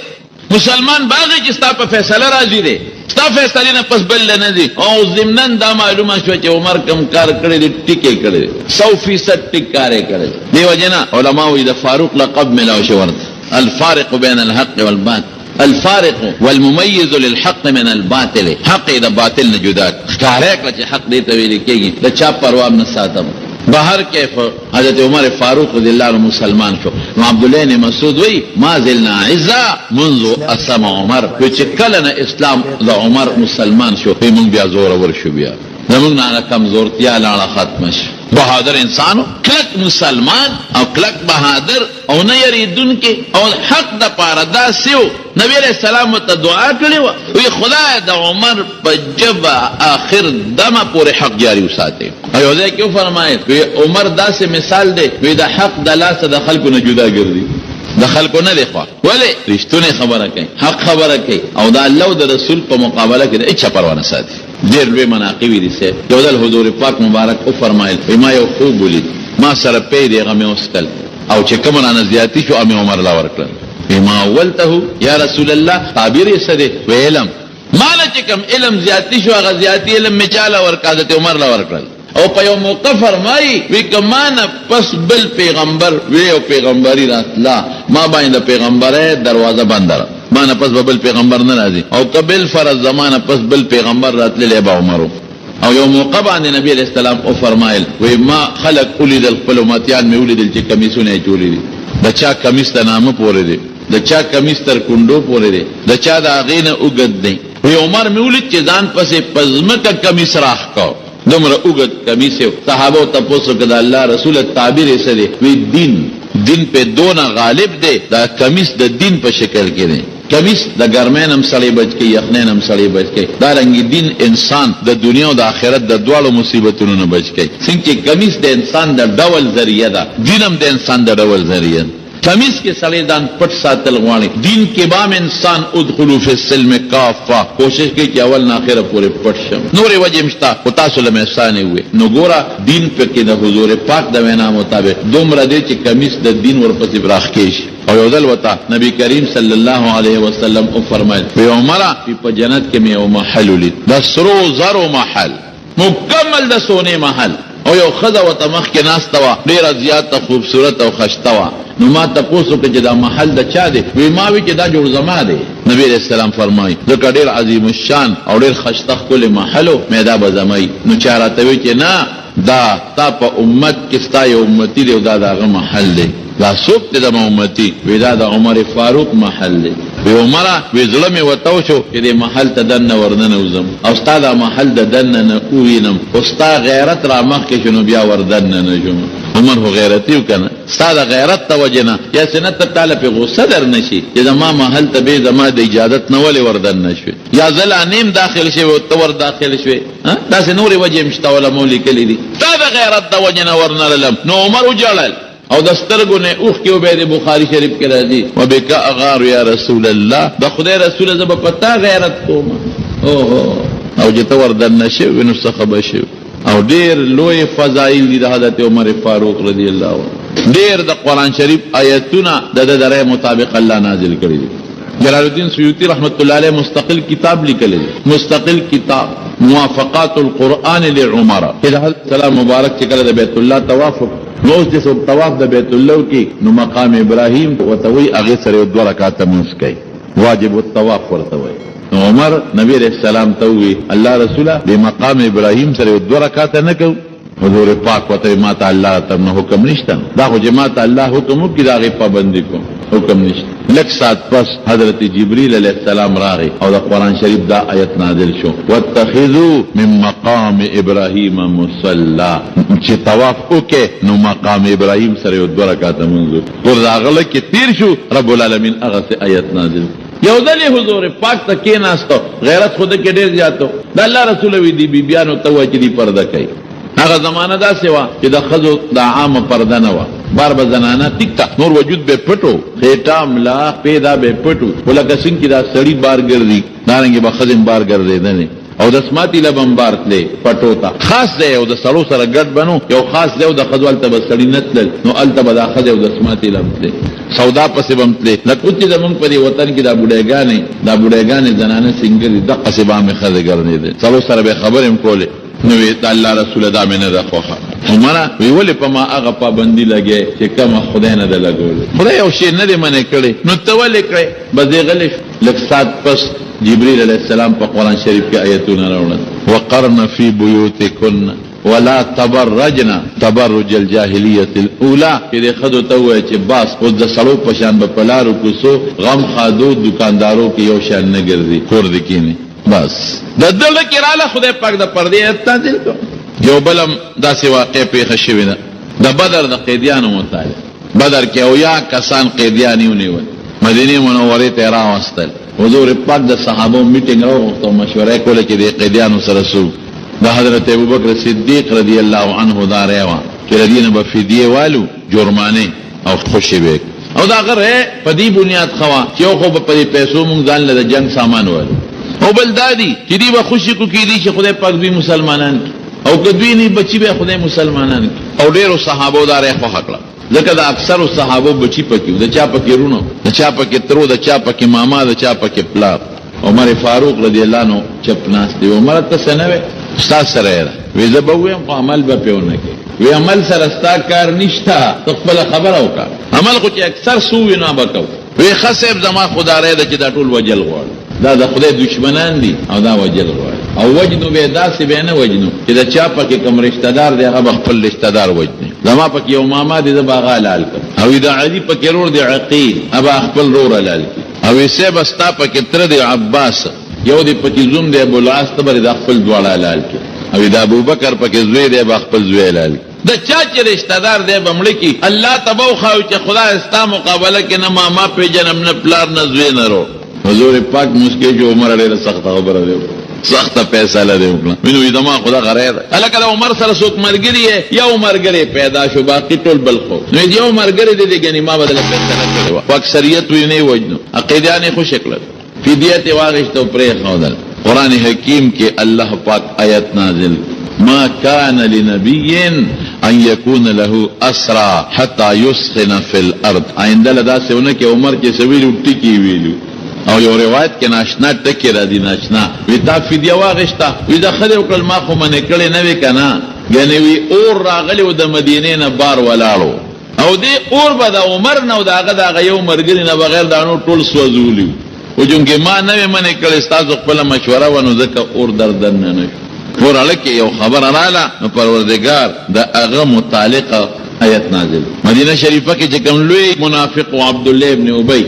S1: مسلمان باغی چې ستا په فیصله راضي دی، ستا فیصلې نه پس بل نه دی. او ضمناً دا معلومه شوه چې عمر کم کار کړی دی ټیک یې کړی دی، 100% ټیک کار یې کړی دی. دې وجې نه علما وایي د فاروق لقب میلاو شو ورته، الفارق بین الحق والباطل، الفارق والممیز للحق من الباطل، حق یې د باطل نه جدا ښکاره کړه چې حق دې ته ویل کېږي، د چا پروا هم نه ساتم. بهر کیف حضرت عمر فاروق رضی الله عنه مسلمان شو، نو عبد الله بن مسعود وی ما زلنا عزا منذ اسلم عمر، وی چې کله نه اسلام د عمر مسلمان شو وی مونږ بیا زور ور شو، بیا زمونږ نه کمزورتیا لاړه ختمه شو. بهادر انسانو، کلک مسلمان او کلک بهادر او نه یریدونکي او حق د پاره داسې و. نبی علیه السلام ورته دعا کړې وه، وی خدای د عمر په ژبه آخر دمه پورې حق جاري وساتې. او یو ځای کې وفرمایل وی عمر داسې مثال دی، وی د حق د لاسه د خلکو نه جدا ګرځي، د خلکو نه دی خوا، ولې رښتونې خبره کوي، حق خبره کوي او د الله او د رسول په مقابله کې د هېچا پروا نه ساتي. ډېر لوی مناقب دي. صاحب یو ځل حضور پاک مبارک وفرمایل وی ما یو خوب ولید، ما سره پی دی هغه مې وڅکل او چې کوم رانه زیاتی شو هغه مې عمر له ورکړل. وی ما اولته یا رسول الله، تعبیر یې څه دی؟ وی علم. ما نه چې کوم علم زیاتی شو هغه زیاتی علم مې چا له ورکړ؟ حضرت عمر له ورکړل. او په یو موقع فرمایي وی که ما نه پس بل پیغمبر وی او پیغمبري راتله، ما باندې د پیغمبرۍ دروازه بنده ده، ما نه پس به بل پیغمبر نه راځي، او که بالفرض زما نه پس بل پیغمبر راتللی به عمر و. او یو موقع باندې نبی علیه السلام وفرمایل وی ما خلق ولیدل، خپل امتیان مې ولیدل چې کمیسونه یې چولي دي، د چا کمیس د نامه پورې دی، د چا کمیس تر کونډو پورې دی، د چا د هغې نه اوږد دی. وی عمر مې ولید چې ځان پسې په ځمکه کمیس راښکه، دومره اوږد کمیس یې. صحابو تپوس وکړ د الله رسوله تعبیر یې څه دی؟ وی دین، دین پې دونه غالب دی، دا کمیس د دین په شکل کې دی. کمیس د ګرمۍ نه هم سړی بچ کوي، یخنۍ نه هم سړی بچ کوي. دا رنګې دین انسان د دنیا او د آخرت د دواړو مصیبتونو نه بچ کوي. څنګه چې کمیس د انسان د ډول ذریعه ده، دین هم د انسان د ډول ذریعه ده. کمیس کې سړی ځان پټ ساتل غواړي، دین کې به هم انسان ادخلوا فی السلم کافه کوشش کوي چې اول نه اخره پورې پټ شم. نورې وجې هم شته خو تاسو له مې اسانې وویل. نو ګوره دین پکې د حضور پاک د وینا مطابق دومره دی چې کمیس د دین ورپسې راښکې شي. او یو ځل ورته نبی کریم صلی الله علیه وسلم وفرمایل، وی عمره په جنت کې مې یو محل ولید، د سرو زرو محل، مکمل د سونې محل، او یو ښځه ورته مخکې ناسته وه، ډېره زیاته خوبصورته او ښایسته وه. نو ما تپوس وکړ چې دا محل د چا دی؟ وی ما وی چې دا جوړ زما دی. نبی علیه السلام فرمایي ځکه ډېر عظیم الشان او ډېر ښایسته ښکلی محل و، مې دا به زما وي. نو چا راته وی چې نه، دا ستا په امت کې ستا یو امتي دی او دا د هغه محل دی. دا څوک دی زما امتي؟ وی دا د عمر فاروق محل دی. وی عمره، وی زړه مې وتو شو چې دې محل ته دننه ورننوځم او ستا دا محل د دننه نه ووینم، خو ستا غیرت را مخکې شو نو بیا وردننه نه شوم. عمر خو غیرتي و که نه؟ ستا د غیرت د وجې نه یا څه نه ته تاله پې غوسه در نه شي چې زما محل ته بې زما د اجازت نه ولې وردننه شوې، یا زه لا نیم داخل شوی او ته ورداخل شوې. داسې نورې وجې هم شته، علماو لیکلي دي. ستا د غیرت د وجې نه ورنللم. نو عمر وژړل او د سترګو نه اوښکې وبهېدې. بخاري شریف کې راځي، وبک اغار یا رسول الله، د خدای رسوله زه به په تا غیرت کوم. اوهو، او چې ته وردننه شوې نو څه ښه به شوې. او ډېر لوی فضایل دي د حضرت عمر فاروق رضی الله عنه. ډېر د قرآن شریف آیتونه د ده د رأی مطابق الله نازل کړي دي. جلال الدین سیوطي رحمت الله علیه مستقل کتاب لیکلی دی، مستقل کتاب موافقات القرآن لعمر، چې د حضرت سلام مبارک چې کله د بیت الله طواف وکړ، نو اوس چې څوک طواف د بیت الله وکړي نو مقام ابراهیم ورته وایي، هغې سره یو دوه رکعته لمونځ کوي، واجب الطواف ورته وایي. نو عمر نبی علیه السلام ته وویل، الله رسوله د مقام ابراهیم سره یو دوه رکعته نه کوو؟ حضور پاک ورته وایي، ماته الله تر نه حکم نشته، دا خو چې ماته الله حکم وکړي د هغې پابندي کوم، حکم نشته. لږ ساعت پس حضرت جبريل علیه السلام راغی او د قرآن شریف دا آیت نازل شو، واتخذو من مقام ابراهیم مصلی، چې طواف وکړې نو مقام ابراهیم سره یو دوه رکعته لمونځ وکړه. ګوره د هغه لږ کې تېر شو، رب العالمین هغسې آیت نازل کړ. یو ځل یې حضور پاک ته کېناستو، غیرت خو ده کې ډېر زیات و، د الله رسول وی دي بیبیانو ته ووایه چې دی پرده کوي. هغه زمانه داسې وه چې د ښځو دا عامه پرده نه وه، بار به زنانه ټیک ده نور وجود به پټ و، خېټه، ملا، پې دا به پټ و، خو لکه څنګه چې دا سړي بار ګرځي دارنګې به ښځې هم بار ګرځېدلې او د سماتي له به هم بار تلې پټو ته، خاص ځای او د سړو سره ګډ به نه و، یو خاص ځای و د ښځو هلته به سړي نه تلل، نو هلته به دا ښځې او د سماتي له هم تلې، سودا پسې به هم تلې، لکه اوس چې زمونږ په دې وطن کې دا بوډۍګانې دا بوډۍګانې زنانه سینګري دقسې به عامې ښځې ګرځېدې، سړو سره به یې خبرې هم کولې. نو وی د الله رسوله دا مې نه ده خوښه. عمره وی ولې په ما هغه پابندي لګې چې کومه خدای نه ده لګولې؟ خدای یو شی نه دی منع کړی نو ته ولې کړې؟ بس دی غلی شو. لږ ساعت پس جبريل علیه السلام په قرآن شریف کې آیتونه راوړل، وقرن فی بیوتکن ولا تبرجن تبرج الجاهلیة الاولی، چې دې ښځو ته ووایه چې بس اوس د سړو په شان به په لارو کوڅو، غم ښادو، دوکاندارو کې یو شان نه ګرځي، کور دې کینې. بس د ده زړه کې راله، خدای پاک د پردې آیت نازل کړ. یو بل هم داسې واقعه پېښه شوې ده د بدر د قیدیانو متعلق. بدر کې 70 کسان قیدیان یې ونیول، مدینې منورې ته یې راوستل. حضور پاک د صحابو میټینګ راوغوښت او مشوره یې کوله چې دې قیدیانو سره څه وکړو. د حضرت ابوبکر صدیق رضی الله عنه دا رأی وه چې له دې نه به فدیې والو، جرمانې، او خوشې به یې کړو. او دا غره په دې بنیاد ښه وه چې یو خو به په دې پیسو مونږ ځان له د جنګ سامان والو، او بل دا دي چې دوی به خوشې کړو، کېدی شي خدای پاک دوی مسلمانان کړي، او که دوی نه بچي به خدای مسلمانان کړي. او ډېرو صحابو دا رای خوښه کړه، ځکه د اکثرو صحابو بچي پکې وو، د چا پکې وروڼه، د چا پکې ترو، د چا پکې ماما، د چا پکې پلار. عمر فاروق رضی الله عنه چپ ناست دی. عمر ته څه نه وې؟ ستا سره یې ده. وی زه به ووایم خو عمل به پرې ونه کړې. وی عمل سره ستا کار نشته، ته خپله خبره وکړه. عمل خو چې اکثر څه ووي نو به کوو. وی ښه صاحب زما خو دا رای ده چې دا ټول وژل غواړي، دا د خدای دښمنان دي او دا وژل غواړي. او وژنو به یې داسې به یې نه وژنو چې د چا پکې کوم رشته دار دی هغه به خپل رشته دار وژني. زما پکې یو ماما دی زه به هغه حلال کړم. او د علي پکې ورور دی عقیل، هغه به خپل ورور حلال کړي. او صاحب ستا پکې تره دی عباس، یو دی پکې زوم دی ابوالعاص، ته به دا خپل دواړه حلال کړي. او د ابوبکر پکې زوی دی به خپل زوی حلال کړي. د چا چې رشته دار دی به مړه کړي. الله ته به وښایو چې خدای ستا مقابله کې نه ماما پېژنم، نه پلار، نه زوی، نه ورور. حضور پاک مسکی شو، عمر ډېره سخته خبره دی وکړه، سخته فیصله دی وکړه. وینو زما خو دغه رای ده. هلکه د عمر سره څوک ملګري یې، یو ملګری پیدا شو، باقي ټول بل خو نو یو ملګری دی ګنې ما به دله فیصله کړې وه، خو اکثریت وي نه یې وژنو. عقیدیان یې خوشې کړل، فدیه ترې واخیسته او پرېښودل. قرآن حکیم کې الله پاک آیت نازل، ما کان لنبی ان یکون له اسری حتی یثخن فی الارض. آینده له داسې ونه کې عمر چې څه ویلي وو ټکي یې ویلي وو. او یو روایت کې ناشنا ټکی راځي، ناشنا وي تا فدیه واخیسته، وي دا ښه دې وکړل، ما خو منع کړې نه وې که نه، ګنې وي اور راغلی و د مدینې نه بار ولاړ و او دې اور به د عمر نه او د هغه د هغه یو ملګري نه بغیر دا نور ټول سوځولي وو، خو چونکې ما نه وې منع کړې ستاسو خپله مشوره وه نو ځکه اور در دننه نه شو. اور اړه کې یو خبره راله نو پروردګار د هغه متعلق آیت نازل. مدینه شریفه کې چې کوم لوی منافق و عبدالله ابن ابی،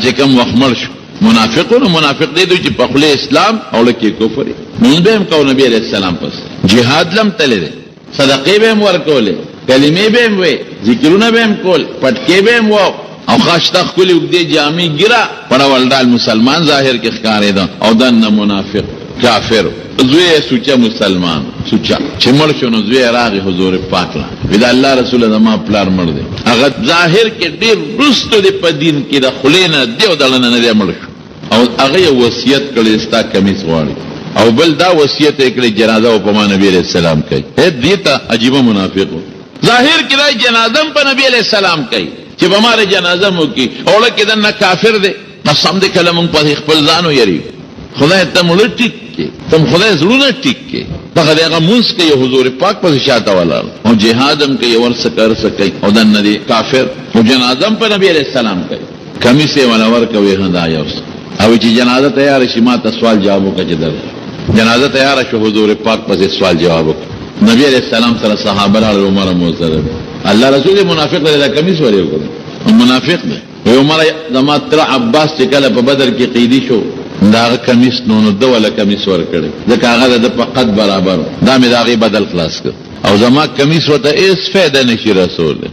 S1: چې کوم وخت مړ شو منافق نو منافق دی چې په خوله اسلام او لکه کفر مونږ به هم کو نبی علیہ السلام پس جهاد لم تللی دی، صدقې به هم ورکولې، کلمې به هم وې، ذکرونه به هم کول، پټکې به هم وو او ښایسته ښکلې اوږدې جامې، ږیره په ډول ډال مسلمان ظاهر کې ښکارېده او دننه منافق کافر. زوی یې سوچه مسلمان سوچه چې مړ شو نو زوی یې راغی حضور پاک له، وی د الله رسوله زما پلار مړ دی. هغه ظاهر کې ډېر وروسته دی په دین کې د خولې نه دی او د ړنه نه دی مړ شو. او هغه یو وصیت کړی ستا کمیس غواړي او بل دا وصیت یې کړی جنازه او په ما نبی علیه السلام کوي. هیڅ دې ته عجیبه منافق و. ظاهر کې دا جنازه هم په نبی علیه السلام کوي چې په ما د جنازه هم وکړي او ړه کې دننه کافر دی. قسم دې کله مونږ په خپل ځان ویریږو. خدای ته مړه ټیک کې تم خدای زړونه ټیک کې دغه دی هغه مونځ کوي حضور پاک پسې شاته ولاړ او جهاد هم کوي ورڅه که هر څه کوي او دننه دی کافر او جنازه هم په نبی علیه السلام کوي. کمیس یې وله ورکوي ها دا یو څه او چې جنازه تیاره شي ما ته سوال جواب وکړه چې درته جنازه تیاره شو حضور پاک پسې سوال جواب وکړه. نبی علیه السلام سره صحابه راغلل، عمر هم ورسره دی. الله رسول منافق دی دا کمیس ولې وکړ؟ منافق دی. وی عمر زما تره عباس چې کله په بدر کې قیدي شو د هغه کمیس نو نو ده وله کمیس ورکړی ځکه هغه د ده په قد برابر و، دا مې د هغې بدل خلاص کړ او زما کمیس ورته هېڅ فایده نه شي رسولی.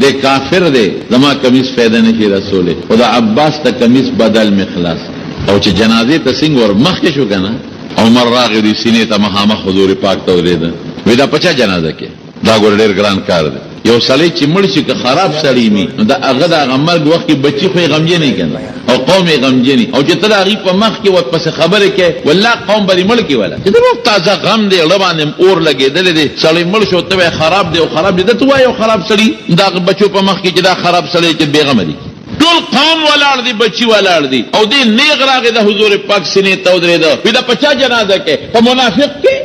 S1: دی کافر دی زما کمیس فایده نه شي رسولی خو د عباس د کمیس بدل مې خلاص کړ. او چې جنازې ته څنګه ور مخکې شو که نه عمر راغی دوی سینې ته مخامخ حضور پاک ته ودرېده، وی دا په چا جنازه کې؟ دا ګوره ډېر ګران کار دی، یو سړی چې مړ شي که خراب سړی وي نو د هغه د هغه مرګ وخت کې بچي خو یې غمجن وي که نه او قوم یې غمجن وي، او چې ته د هغوی په مخ کې ورپسې خبرې کوې والله قوم به دې مړ کړي. ولا چې د تازه غم دی زړه باندې هم اور لګېدلی دی، سړی مړ شو ته وایې خراب دی او خراب دی، ده ته وایې یو خراب سړي د هغه بچو په مخ کې چې دا خراب سړی چې بېغمه دي، ټول قوم ولاړ دی، بچي ولاړ دي او دی نېغ راغی د حضور پاک سینې ته ودرېده، وي دا په چا جنازه کې؟ په منافق کې؟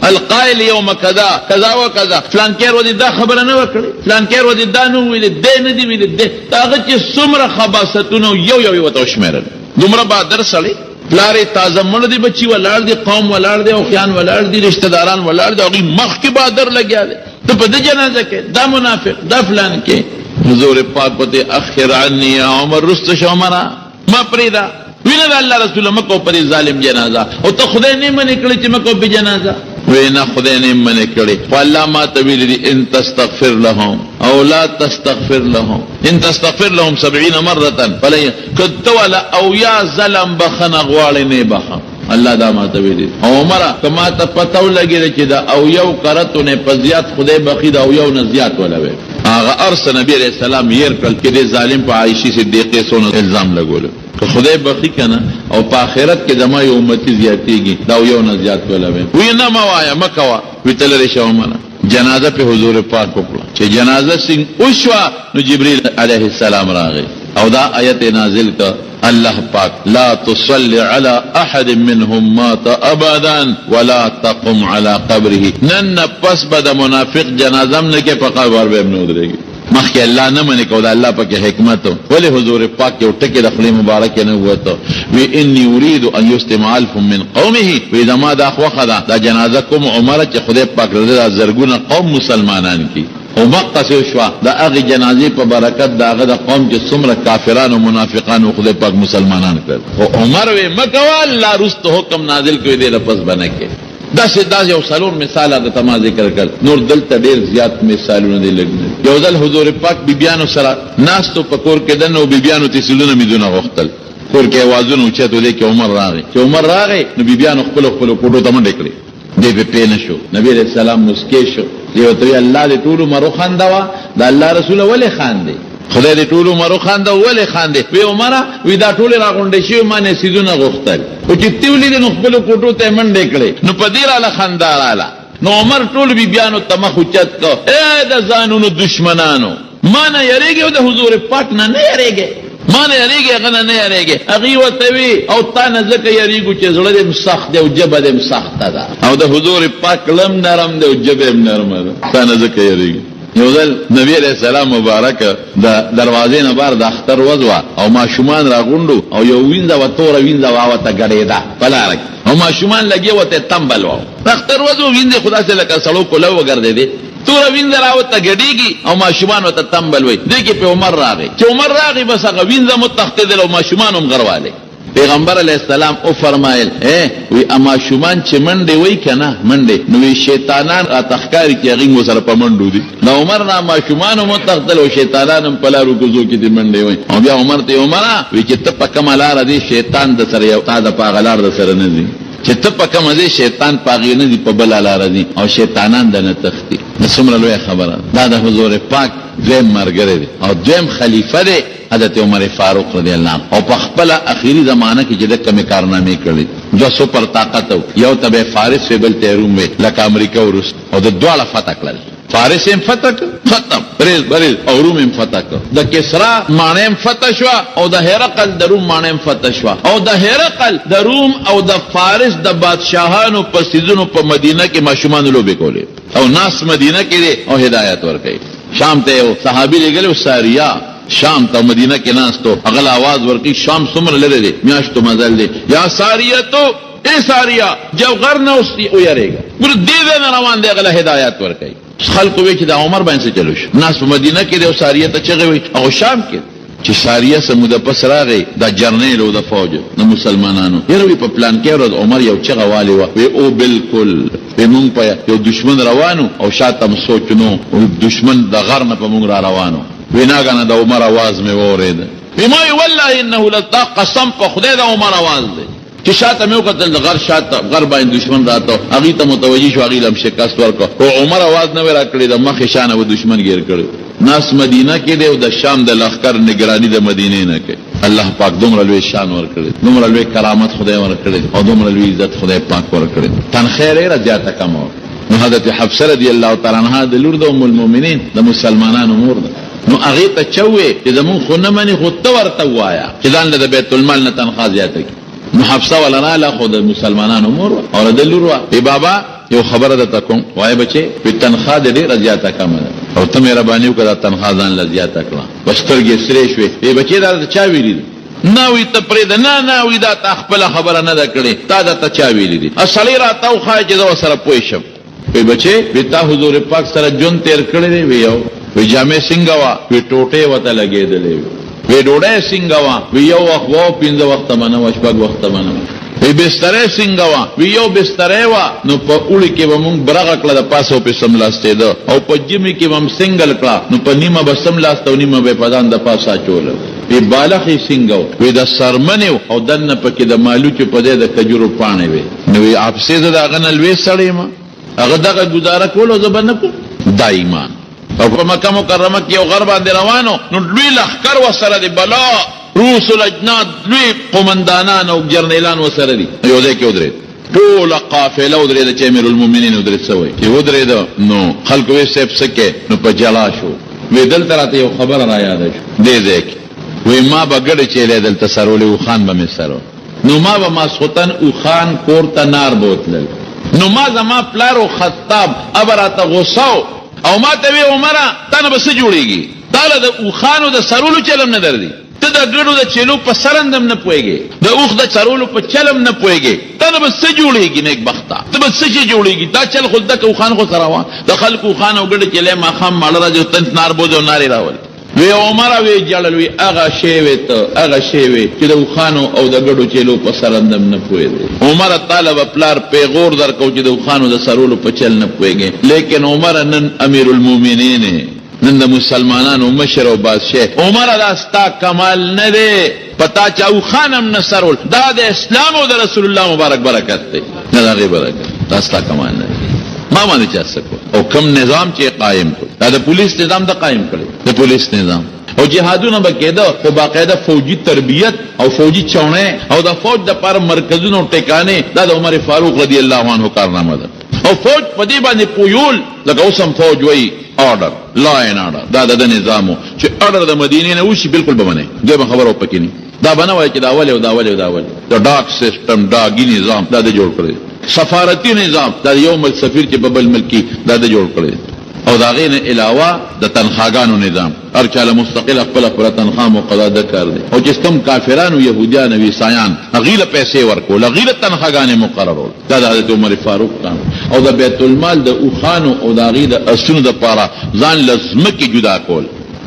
S1: القائل یوم کذا کذا و کذا، فلانکی ورځې دا خبره نه وه کړې، فلانکی ورځې دا نه ویلې، دی نه دي ویلي، دی د هغه چې څومره خباثتونه وو یو یو یې ورته وشمېرل. دومره بادر سړی، پلار یې تازه مړ دی، بچي ولاړ دي، قوم ولاړ دی، اوښیان ولاړ دي، رشته داران ولاړ دي، هغوی مخکې بادر لګیا دی، ته په ده جنازه کې دا منافق دا فلانکی. حضور پاک ورته اخر عني یا عمر، وروسته شه عمره ما پرېږده. وینه د الله رسوله مه کوه په دې ظالم جنازه، او ته خدای نه منې کړې چې مه کوه پرې جنازه. وی نه خدای نه منې کړې، خو الله ما ته ویلي دي ان تستغفر لهم او لا تستغفر لهم ان تستغفر لهم سبعین مرة فلن، که ته وله اویا ځله هم بخښنه غواړې نه یې بخښم. الله دا ما ته ویلي دي. او عمره که ما ته پته ولګېده چې د اویاو کرتو نه په زیات خدای بخښي، د اویاو نه زیات وله ویل. هغه هر څه نبي علیه السلام هېر کړل چې دې ظالم په عایشې صدیقې څونه الزام لګولی. که خدای بخښي که نه او په آخرت کې زما یو امتي زیاتېږي، دا یو نه زیات وله ویم. وی نه مه وایه، مه کوه. وی ته لرې شه عمره. جنازه په حضور پاک وکړه. چې جنازه څنګه وشوه نو جبريل عليه السلام راغی او دا آیت نازل کړ، الله پاک لا تصلي على احد منهم مات ابدا ولا تقم على قبره. نن نه پس به د منافق جنازه هم نه کې، په قبر به هم نه ودرېږي. مخکې الله نه منې کو، دا الله پکې حکمت. ولې حضور پاک یو ټکی د خولې مبارک نه ووته؟ وی انی اريد ان يسلم الف من قومه. وی زما دا خوښه ده دا جنازه کوم عمر چې خدای پاک رضا زرګونه قوم مسلمانان کی. او مقص شوه د هغې جنازې په برکت د هغه د قوم چې څومره کافران او منافقان وو خدای پاک مسلمانان کړل. خو عمر وی مه کوه، الله وروسته حکم نازل کړی دی له پس به نه کوې. داسې داسې یو څلور مثاله درته ما ذکر کړل، نور دلته ډېر زیات مثالونه دي، لږ نه دي. یو ځل حضور پاک بیبیانو سره ناست و په کور کې دننه او بیبیانو ترې څیزونه میزونه غوښتل، کور کې اوازونه اوچت و. دې کې عمر راغی، چې عمر راغی نو بیبیانو خپلو خپلو کوټو ته منډې کړې. دی پې پوه نه شو. نبي علیه السلام موسکی شو، دی ورته وویل، الله دې ټول عمر وخاندوه، د الله رسوله ولې خاندې؟ خدای دې ټول عمر وخاندوه، ولې خاندې؟ وی عمره، وی دا ټولې راغونډې شوې ما نه څیزونه غوښتل، خو چې تی ولیدې نو خپلو کوټو ته یې منډې کړې، نو په دې راله خندا راله. نو عمر ټولو بیبیانو ته مخ اوچت کړ، ای د ځانونو دښمنانو! ما نه یریږي او د حضور پاک نه نه یریږي، ما نه یریږي هغه نه نه یریږي. هغوی ورته وي او تا نه ځکه یریږو چې زړه دې هم سخت دی او ژبه دې هم سخته ده، او د حضور پاک زړه هم نرم دی او ژبه هم نرمه ده، تا نه ځکه یریږو. یو ځل نبی علیه السلام مبارک د دروازې نه بار د اختر ورځ وه او ماشومان راغونډو او یو وینځه وه، توره وینځه وه، ورته ګډېده په لاره کې او ماشومان لګیا ورته تمبل وه. د اختر ورځ وه، وینځې خو داسې لکه سړو کولو وګرځېدې، توره وینځه راوته ګډېږي او ماشومان ورته تمبل وایي. دې کې پرې عمر راغی، چې عمر راغی بس هغه وینځه هم وتښتېدله او ماشومان هم غروالی. پیغمبر علیه السلام وفرمایل، ای وی ماشومان چې منډې وایي که نه منډې، نو وی شیطانان راته ښکاري چې هغوی ورسره په منډو دي. د عمر نه ماشومان هم وتښتل او شیطانان هم په لارو کوڅو کې دې منډې وایي. او بیا عمر ته عمره وی چې ته په کومه لاره ځې شیطان د سره یو تا د په هغه لار د سره نه ځي، چې ته په کومه ځې شیطان په هغې نه ځي، په بله لاره ځي او شیطانان د نه تښتي. دا څومره لویه خبره ده. دا د حضور پاک دویم ملګری دی او دویم خلیفه دی حضرت عمر فاروق رضی الله عنه. او په خپله اخري زمانه کې چې ده کومې کارنامې کړې، دوه سوپر طاقته وو، یو ته به یې فارس وی بل ته یې روم وی، لکه امریکا او روس، او ده دواړه فتح کړل. فارس یې هم فتح کړ، ختم، ریز بریز، او روم یې هم فتح کړ. د کسرا ماڼۍ هم فتح شوه او د هرقل د روم ماڼۍ هم فتح شوه، او د هرقل د روم او د فارس د بادشاهانو په څیزونو په مدینه کې ماشومانو لوبې کولې، او ناست مدینه کې دی او هدایت ورکوي. شام ته یو صحابي لېږلی و، ساریه، شام ته، مدینه کې ناست و، هغه له اواز ورکوي، شام څومره لرې دی، میاشتو مزل دی، یا ساریه تو، ای ساریه، جو غر نه اوس ویرېږه، ګوره دې ځای نه روان دی، هغه له هدایت ورکوي. خلکو وی چې دا عمر باندې څه چلو شو، ناست په مدینه کې دی او ساریه ته چغې وهي، هغه شام کې دی. چې ساریه څه موده پس راغی، دا جرنیل و د فوج د مسلمانانو، یاره وی په پلانکې ورځ عمر یو چغه والې وه، وی او بلکل، وی مونږ په یو دښمن روان وو او شاته هم سوچ نه وو، دښمن د غر نه په مونږ را روان وو، وی ناګهانه د عمر اواز مې واورېد، وی ما وی والله انه لدا، قسم په خدای د عمر اواز دی. چې شاته مې وکتل د غر شاته غر باندې دښمن راته، هغوی ته متوجه شو، هغوی له هم شکست ورکړ، خو عمر اواز نه وی راکړی، د مخې شا نه به دښمن ګیر کړی. ناست مدینه کې دی او د شام د لښکر نګراني د مدینې نه کوي. الله پاک دومره لوی شان ورکړی، دومره لوی کرامت خدای ورکړی او دومره لوی عزت خدای پاک ورکړی. تنخواه یې ډېره زیاته کمه وه. نو حضرت حفصه رضی الله تعالی عنها د لور د ام المؤمنین د مسلمانانو مور ده، نو هغې ته چا وویل چې زمونږ خو نه مني، خو ته ورته ووایه چې ځان له د بیت المال نه تنخواه زیاته کړي. نو حفصه وله راله، خو د مسلمانانو مور وه او د لور وه، ای بابا یو خبره درته کوم. وایه بچې. وی تنخواه دې ډېره زیاته کمه ده او ته مهرباني وکړه دا تنخواه ځان له زیاته کړه. په سترګې یې سرې شوې. ای بچې دا درته چا ویلي دي؟ نه وی ته پرېږده. نه نه وی دا تا خپله خبره نه ده کړې، تا درته چا ویلي دي؟ سړی راته وښایه چې زه ورسره پوه شم. وی بچې وی تا حضور پاک سره ژوند تیر کړی دی؟ وی یو. وی جامې څنګه وه؟ وی ټوټې ورته لګېدلې وې. وی ډوډۍ څنګه وه؟ وی یو وخت وه او پنځه وخته به نه وه، شپږ وخته به نه وه. وی بستره څنګه وه؟ وی یو بستره وه نو په اوړي کې به مونږ برغه کړه د پاسه به پرې څملاستېده او په ژمي کې به هم سنګل کړه نو په نیمه به څملاسته او نیمه به یې په ځان د پاسه اچوله. وی بالښت یې څنګه و؟ وی د څرمنې و او دننه پکې د مالوچو په ځای د کجورو پاڼې وې. نو وی اپسې زه د هغه نه لوی سړی یم، هغه دغه ګزاره کوله زه به نه کوم. دا ایمان. او په مکه مکرمه کې یو غر باندې روان و نو لوی لښکر ورسره دی، بلا روس الاجناد لوی قومندانان او جرنیلان ورسره دي. یو ځای کې ودرېد. ټوله قافله ودرېده چې امیرالمؤمنین ودرېد څه وایي چې ودرېده نو خلکو وې صاحب څه کې نو په جلا شو وې دلته راته یو خبره را یاده شو دې ځای کې وې ما به ګډې چیلې دلته سرولې اوښان به مې سرول نو ما به ماسخوتن اوښان کور ته نار بوتلل نو ما زما پلار او خطاب ابه راته غوسه او ما ته وې عمره تا نه به څه جوړېږي تا له د اوښانو د سرولو چلم نه درځي ته د ګډو د چیلو په سرند هم نه پوهېږې، د اوښ د څرولو په چل هم نه پوهېږې، تا نه به څه جوړېږي نېکبخته، ته به څه شي جوړېږي، دا چل خو زده که اوښان خو څروه، د خلکو اوښان او ګډې چیلې ماښام ماړه راځي او ته نار بوځې او نار یې راولې. وې عمره وې ژړل وې هغه شی وې ته هغه شی وې چې د اوښانو او د ګډو چیلو په سرند هم نه پوهېدې. عمره تاله به پلار پېغور درکاو چې د اوښانو د څرولو په چل نه پوهېږې، لېکن عمره نن امیرالمومنین یې. نن د مسلمانانو مشر او بادشاه عمره دا ستا کمال نه دی په تا چا اوښان هم نه سرول دا د اسلام او د رسول الله مبارک برکت دی نه د هغې برکت دا ستا کمال نه دی ما باندې چا څه کول او کوم نظام چې قایم کړ دا د پولیس نظام د قایم کړی د پولیس نظام او جهادونه به کېده خو باقاعده فوجي تربیت او فوجي چوڼۍ او د فوج دپاره مرکزونه او ټکانې دا د عمر فاروق رضی الله عنه کارنامه ده او فوج په دې باندې پویول لکه اوس هم فوج وایي آرډر لا اینډ آرډر دا د نظام و چې آرډر د مدینې نه وشي بالکل به منې دویمه خبره پکې نه دا به نه وایي چې دا ولې او دا ولې او دا ولې د ډاک سیستم ډاګي نظام دا د جوړ کړی سفارتي نظام دا یو ملک سفیر چې په بل ملک کې دا د جوړ کړی او د هغې نه علاوه د تنخواګانو نظام هر چا له مستقله خپله خپله تنخوا مقرره د کار دی او چې کوم کافران او یهودیان او عیسایان هغوی له پیسې ورکول هغوی له تنخواګانې مقررول دا د حضرت عمر فاروق کار او د بیت المال د اوښانو او د هغوی د اسونو دپاره ځان له ځمکې جدا کول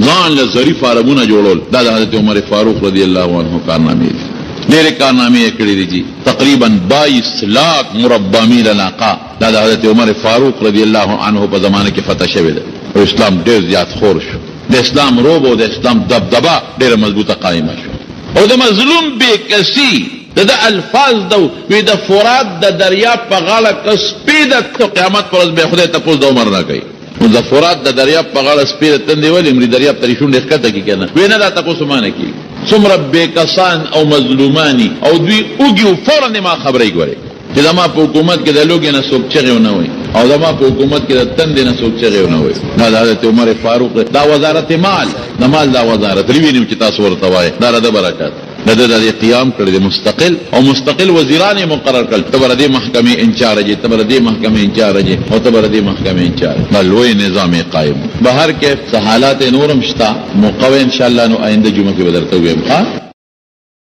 S1: ځان له زري فارمونه جوړول دا د حضرت عمر فاروق رضی الله عنه کارنامې دي ډېرې کارنامې یې کړې دي چې تقریبا 22 لاک مربع میل علاقه دا د حضرت عمر فاروق رضی الله عنه په زمانه کې فتح شوې ده او اسلام ډېر زیات خور شو د اسلام روب او د اسلام دبدبه ډېره مضبوطه قائمه شوه او د مظلوم بې کسي د ده الفاظ ده وي د فرات د دریاب په غاړه که سپی د قیامت پر ورځ به خدای تپوس د عمر نه کوي نو د فرات د دریاب په غاړه سپی د تندې ولې مري دریاب ته شونډې ښکته کړي که نه وي نه دا تپوس ما نه کېږي څومره بې کسان او مظلومانی او دوی اوږي او فوراً ما خبرې ګورې چې زما په حکومت کې د لوږې نه څوک چغې ونه وایي او زما په حکومت کې د تندې نه څوک چغې ونه وایي. دا د حضرت عمر فاروق دی. دا وزارت مال، د مال دا وزارت، ریوینیو چې تاسو ورته وایئ، دا د ده برکت د ده د دې قیام کړی دی مستقل او مستقل وزیران یې مقرر کړل، ته به د دې محکمې انچارج یې، ته به د دې محکمې انچارج یې او ته به د دې محکمې انچارج. دا لوی نظام یې قایم کړ. بهر کیف څه حالات نور هم شته، موقع وه انشاءالله نو آینده جمعه کې به درته ووایم. ښه.